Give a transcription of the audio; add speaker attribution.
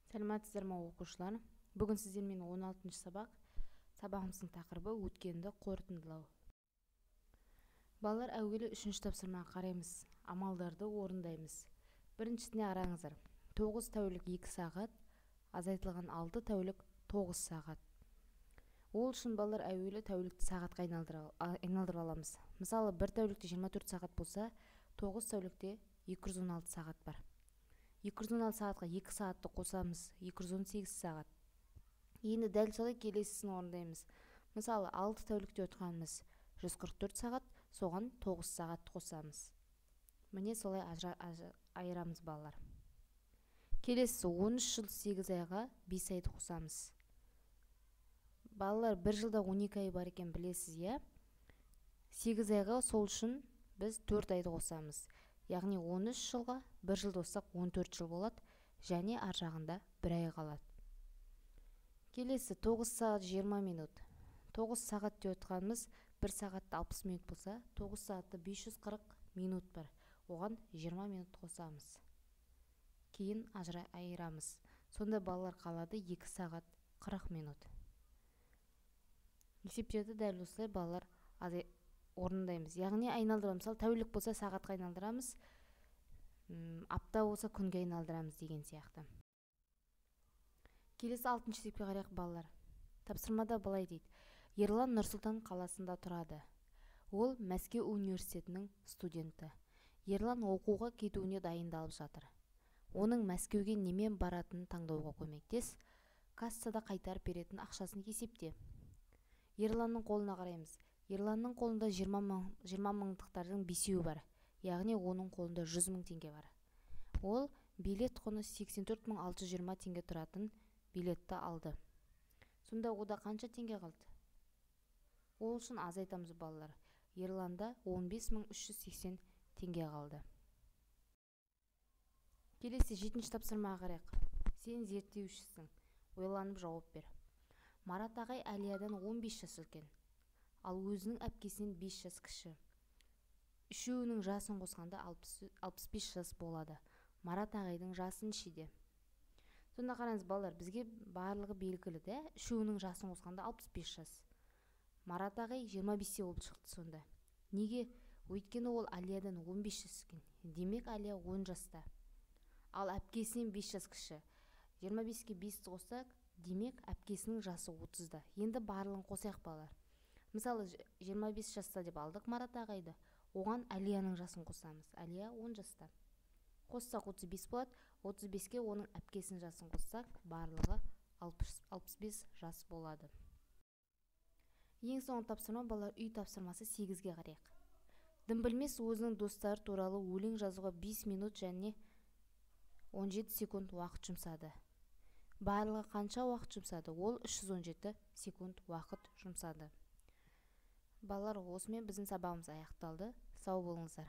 Speaker 1: Сәлеметсіздер ме, оқушылар! Бүгін сіздермен 16 сабақ. Сабағымыздың тақырыбы: өткенді қорытындылау. Балалар, әуелі үшінші тапсырмаға қараймыз, амалдарды орындаймыз. Біріншісіне қараңыздар: 9 тәулік 2 сағат азайтылған 6 тәулік 9 сағат. Ол үшін, балалар, әуелі тәулікті сағатқа айналдырып аламыз. Мысалы, бір тәулікте 24 сағат болса, 9 тәулікте 216 сағат бар. 216 сағатқа 2 сағатты қосамыз, 218 сағат. Енді дәл солай келесісін орындаймыз. Мысалы, 6 тәулікте отқанымыз 144 сағат, соған 9 сағат қосамыз. Міне, солай айырамыз, балалар. Келесісі: 13 жыл 8 айға 5 айды қосамыз. Балалар, бір жылда 12 ай бар екен, білесіз, иә? 8 айға сол үшін біз 4 айды қосамыз. Яғни 13 жылға бір жыл қоссақ, 14 жыл болады және ар жағында бір ай қалады. Келесі: 9 сағат 20 минут. 9 сағат деп отқанымыз, 1 сағатта 60 минут болса, 9 сағатта 540 минут бар. Оған 20 минут қосамыз. Кейін айырамыз. Сонда, балалар, қалады 2 сағат 40 минут. Есептерді дәл осылай, балалар, орындаймыз. Яғни айналдырамыз. Мысалы, тәулік болса, сағатқа айналдырамыз, апта болса, күнге айналдырамыз деген сияқты. Келесі алтыншы есепке қарайық, балалар. Тапсырмада былай дейді: Ерлан Нұр-Сұлтан қаласында тұрады. Ол Мәскеу университетінің студенті. Ерлан оқуға кетуіне дайындалып жатыр. Оның Мәскеуге немен баратынын таңдауға көмектес. Кассада қайтарып беретін ақшасын есепте. Ерланның қолына қараймыз. Ерланның қолында 20 мың, 20 мыңдықтардың бесеуі бар, яғни оның қолында 100 мың теңге бар. Ол билет құны 84 620 теңге тұратын билетті алды. Сонда ода қанша теңге қалды? Ол үшін азайтамыз, балалар. Ерланда 15 380 теңге қалды. Келесі жетінші тапсырмаға қарайық. Сен зерттеушісің, ойланып жауап бер. Марат ағай Әлиядан 15 жас үлкен, ал өзінің әпкесінен 5 жас кіші. Үшеуінің жасын қосқанда 65 жас болады. Марат ағайдың жасы нешеде? Сонда қараңыз, балалар, бізге барлығы белгілі да. Үшеуінің жасын қосқанда 65 жас. Марат ағай 25-те болып шықты сонда. Неге? Өйткені ол Әлиядан 15 жас үлкен, демек, Әлия 10 жаста. Ал әпкесінен 5 жас кіші. 25-ке 5 қоссақ, демек, әпкесінің жасы 30-да. Енді барлығын қосайық, балалар. Мысалы, 25 жаста деп алдық Марат ағайды. Оған Әлияның жасын қосамыз. Әлия 10 жаста. Қоссақ, 35 болады. 35-ке оның әпкесінің жасын қоссақ, барлығы 65 жас болады. Ең соңғы тапсырма, балалар, үй тапсырмасы 8-ге қарайық. Дымбілмес өзінің достары туралы өлең жазуға 5 минут және 17 секунд уақыт жұмсады. Барлығы қанша уақыт жұмсады? Ол 317 секунд уақыт жұмсады. Балалар, осымен біздің сабағымыз аяқталды. Сау болыңыздар.